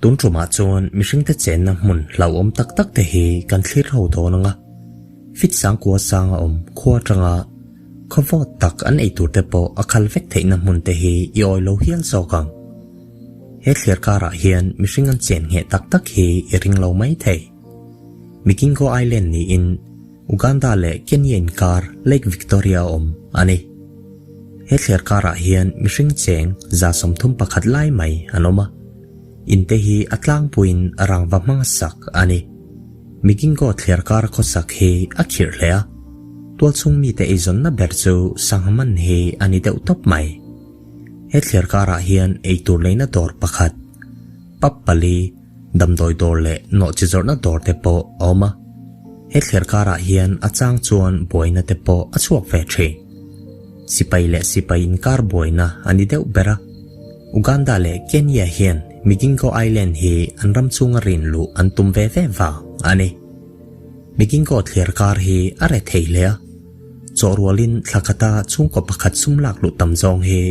Tun tumah chuan mihringte chenna hmun hlauhawm tak tak te hi kan thlir ho dawn ang a, fit sangkua sanga awm khua atanga khaw vawt tak an ei tur te pawh a khal vek theihna hmun te hi i awi lo hial zawk ang. He thlir karah hian mihring an chen ngheh tak tak hi i ring lo mai thei. Migingo Island niin Uganda leh Kenya inkar Lake Victoria a awm a ni. He thler karah hian mihring cheng 31 lai mai an awm a, in te hi a tlangpuiin rangva hmanga sak a ni. Migingo thler kar khawsak hi a khirh hle a, tualchhung mite eizawnna ber chu sangha man hi a ni deuh tawp mai. He thler karah hian eitur leina dawr pakhat, pub pali, Damdawi dawr leh nawhchi zawrhna dawr te pawh a awm a, he thler karah hian a chang chuan buaina te pawh a chhuak ve thin. Sipai leh sipai inkar buaina a ni deuh ber a, Uganda leh Kenya hian Migingo Island hi an ram chhunga rin luh an tum ve ve vang a ni. Migingo thler kar hi a re thei hle a, chawhrualin thla khata chhungkaw pakhat sum lak luh tam zawng hi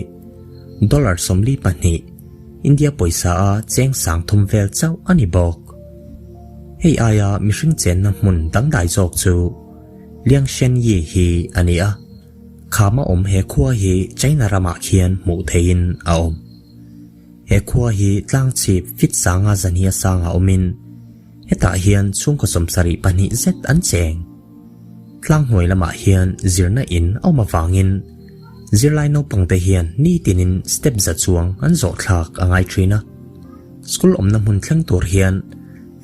dollar 42, India pawisa a cheng 3000 vel chauh a ni bawk. Hei aia mihring chenna hmun dangdai zawk chu Liangshenyi hi a ni a, khama awm he khua hi China ramah khian hmuh theihin a awm. He khua hi tlang chhip fit sanga zania sanga awmin hetah hian chhungkaw 72 zet an cheng. Tlang hnuai lamah hian zirna in a awm avangin zirlai naupangte hian nitinin step za chuang an zawh thlak a ngai thin a. School awmna hmun thleng tur hian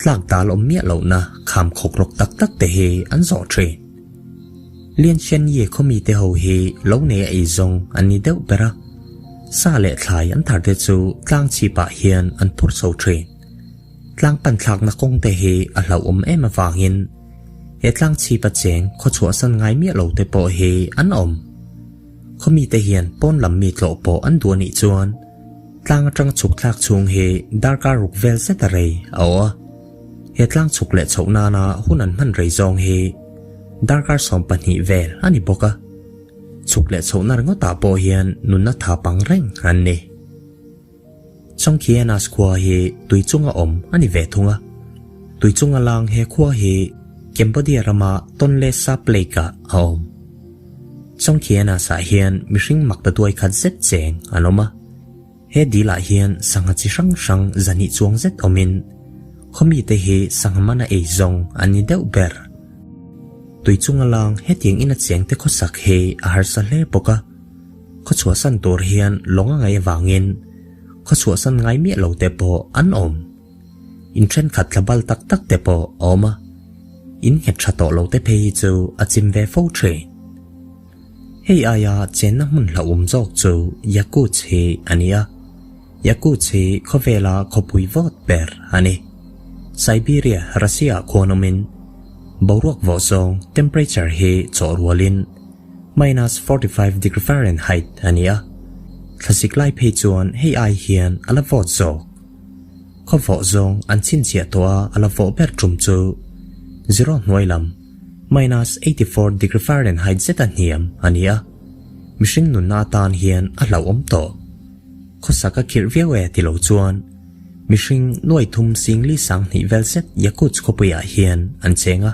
tlak dal awm miah lohna kham khawk rawk tak tak te hi an zawh thin. Lianshenyi khawmi te ho hi lo nei a ei zawng an ni deuh ber a, sa leh thlai an thar te chu tlang chhipah hian an phur chho thin. Tlang pan thlakna kawng te hi a hlauhawm em avangin he tlang chhipa cheng khaw chhuahsan ngai miah lo te pawh hi an awm. Khawmi te hian pawn lam mi tlawh pawh an duh anih chuan tlang atanga chhuk thlak chhung hi darkar ruk vel zet a rei a awh a. He tlang chhuk leh chhoh nana hun an hman rei zawng hi darkar 12 vel a ni bawk a. Chhuk leh chhohna ringawtah pawh hian nunna tha pang reng an ni. Chongkienas khua hi tui chunga awm a ni ve thung a. Tui chunga lang he khua hi Cambodia rama Tonle Sap Lake ah a awm. Chongkienas ah hian mihring mak ta duai khat zet cheng an awm a. He dil ah hian sangha chi hrang hrang zahnih chuang zet awmin khawmi te hi sangha mana ei zawng an ni deuh ber. Tui chunga lang hetiang in a cheng te khawsak hi a harsa hle bawk a. Khaw chhuahsan tur hian lawng a ngaih avangin khaw chhuahsan ngai miah lo te pawh an awm. In thenkhat thla bal tak tak te pawh a awm a, in nghet tha tawh lo te phei hi chu a chim ve fo thin. Hei aia chenna hmun hlauhawm zawk chu Yakutsk hi a ni a, Yakutsk hi khawvela khawpui vawt ber a ni. Siberia, Russia khuan awmin boruak vawh zawng temperature hi chawh rualin minus 45 degree Fahrenheit a ni a, thlasik lai phei chuan hei ai hian a la vawt zawk. Khaw vawh zawng an chhinchhiah tawh a a la vawh ber tum chu zero hnuai lam minus 84 degree Fahrenheit zeta hniam a ni a, mihring nunna atan hian a hlauhawm tawh. Khawsak a khirh viau e ti lo chuan mihring nuai thum singli 2000 vel zet Yakutsk khawpuiah hian an cheng a.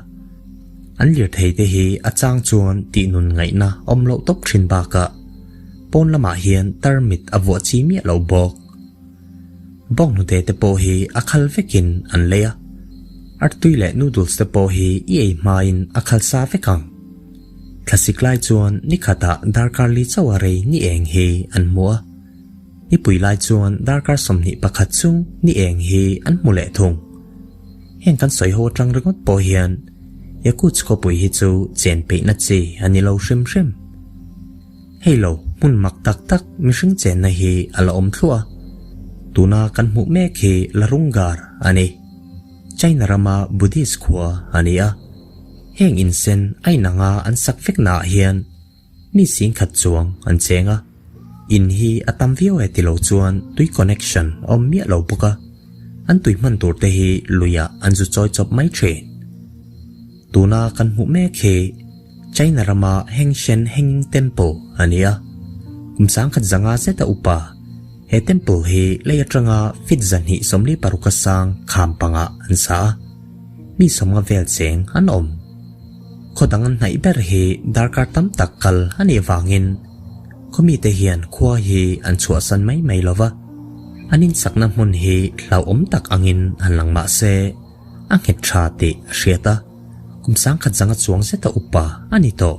An lirthei te hi a chang chuan tih nun ngaihna awm loh tawp thin bakah pawn lamah hian tarmit a vuah chi miah lo bawk. Bawng hnute te pawh hi a khal vekin an lei a, artui leh noodles te pawh hi i ei hmain a khal sa vek ang. Thlasik lai chuan ni khatah darkar li chauh a rei ni eng hi an hmu a, nipui lai chuan darkar 21 chung ni eng hi an hmu leh thung. Heng kan sawi ho atang ringawt pawh hian Yakutsk khawpui hi chu chen peihna chi a ni lo hrim hrim. Hei lo, hmun mak tak tak mihring chenna hi a la awm thluah a, tuna kan hmuh mek hi Larungar a ni. China rama Buddhist khua a ni a, heng insen a inanga an sak veknaah hian mi 10,000 chuang an cheng a, in hi a tam viau e ti lo chuan tui connection a awm miah lo bawk a, an tui hman tur te hi luiah an zu chawi chawp mai thin. Tuna kan hmuh mek hi China rama Hengshen Hanging Temple a ni a, kum 1100 zeta upa. He temple hi lei atanga feet 246 a sang kham pangah an sa a, mi sawmnga vel cheng an awm. Khaw dang an hnaih ber hi darkar tam tak kal a nih vangin khaw mite hian khua hi an chhuahsan mai mai lo va, an insakna hmun hi hlauhawm tak angin han lang mah se a nghet tha tih a hriat a, kum sangkhat zanga chuang zeta upa a ni tawh.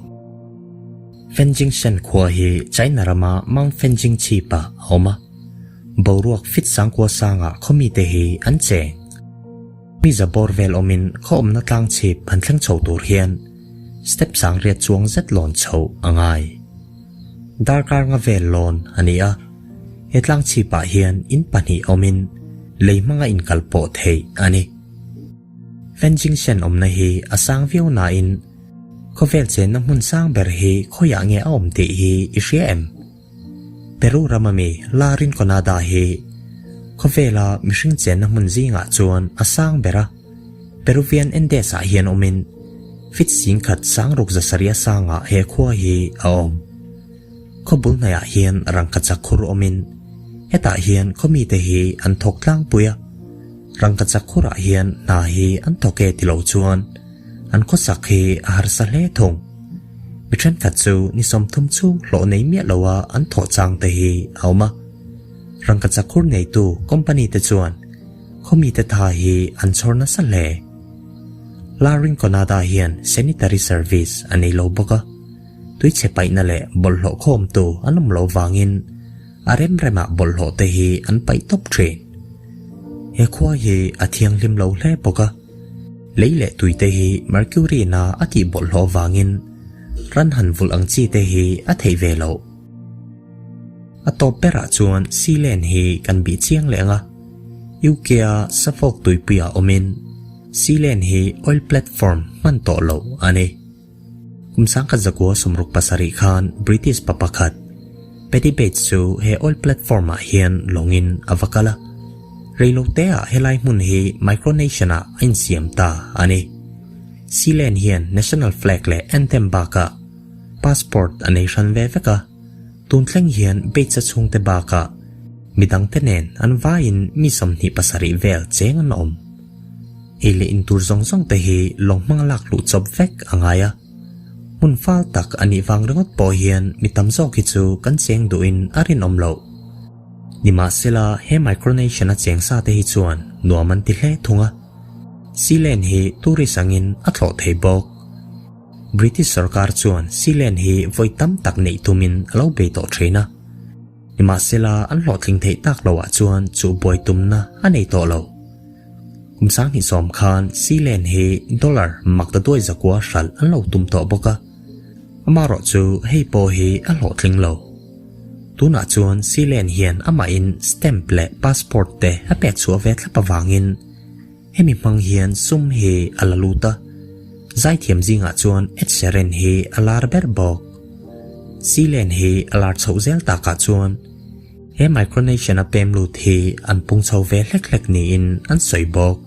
Fenjingshan khua hi China rama Mount Fenjing chhipah a awm a, boruak fit sangkua sangah khaw mite hi an cheng. Mi za bawr vel awmin khaw awmna tlang chhip han thleng chho tur hian step sang riat chuang zet lawn chhoh a ngai. Darkar nga vel lawn a ni a, he tlang chhipah hian in pahnih awmin lei hmanga inkal pawh theih a ni. Fenjingshan awmna hi a sang viau nain Khawvel chenna hmun sang ber hi khawiah nge a awm tih hi i hria em? Peru rama mi La Rinconada hi khawvela mihring chenna hmun zingah chuan a sang ber a, Peruvian Andes-ah hian awmin feet singkhat sang ruk zasarih a sangah he khua hi a awm. Khaw bul hnaiah hian rangkachak khur awmin hetah hian khaw mite hi an thawk tlangpui a, rangkachak khurah hian hna hi an thawk e ti lo chuan An khawsak hi a harsa hle thung. Mi thenkhat chu ni 30 chhung hlawh nei miah loa an thawh chang te hi a awm a. Rangkachak khur neitu company te chuan khawmi te tha hi an chhawr nasa hle. La Rinconada hian sanitary service a nei lo bawk a, tuichhe paihna leh bawlhhlawh khawmtu an awm lo vangin a rem remah bawlhhlawh te hi an paih tawp thin. He khua hi a thianghlim lo hle bawk a. Lei leh tui te hi Mercury na a tih bawlhhlawh vangin ran han vulh ang chi te hi a theih ve loh. A tawp berah chuan sea lane hi kan bih chiang leh ang a, UK a Suffolk tuipuiah awmin sea lane hi oil platform hman tawh loh a ni. Kum sangkhat zakua 67 khan British pa pakhat, Paddy Bates chu he oil platform ah hian lawngin a va kal a. Reilote ah helai hmun hi micronation ah a insiam ta a ni. Sealand hian national flag leh anthem bakah passport a nei hran ve vek a. Tun thleng hian Bates-a chhungte bakah midangte nen an vaiin mi 27 vel cheng an awm. Ei leh in tur zawng zawng te hi lawng hmanga lak luh chawp vek a ngai a. Hmun fal tak a nih vang ringawt pawh hian mi tam zawk hi chu kan cheng duhin a rinawm loh. Nimahsela he micronation a cheng sa te hi chuan nuam an ti hle thung a. Sealand hi tourist angin a thlawh thei bawk. British sorkar chuan Sealand hi vawi tam tak neih tumin a lo bei tawh thin a. Nimahsela an hlawhtling theih tak loah chuan chu buai tumna a nei tawh lo. Kum 2010 khan Sealand hi dollar mak ta duai zakua hralh an lo tum tawh bawk a. Amaherawh chu hei pawh hi a hlawhtling lo. Tunah chuan Sealand hian amahin stamp leh passport te a pek chhuah ve thlap avangin Hemi hmang hian sum hi a la lut a, zaithiam zingah chuan Ed Sheeran hi a lar ber bawk. Sealand hi a lar chhoh zel takah chuan he micronation a pem lut hi an pung chho ve hlek hlek niin an sawi bawk.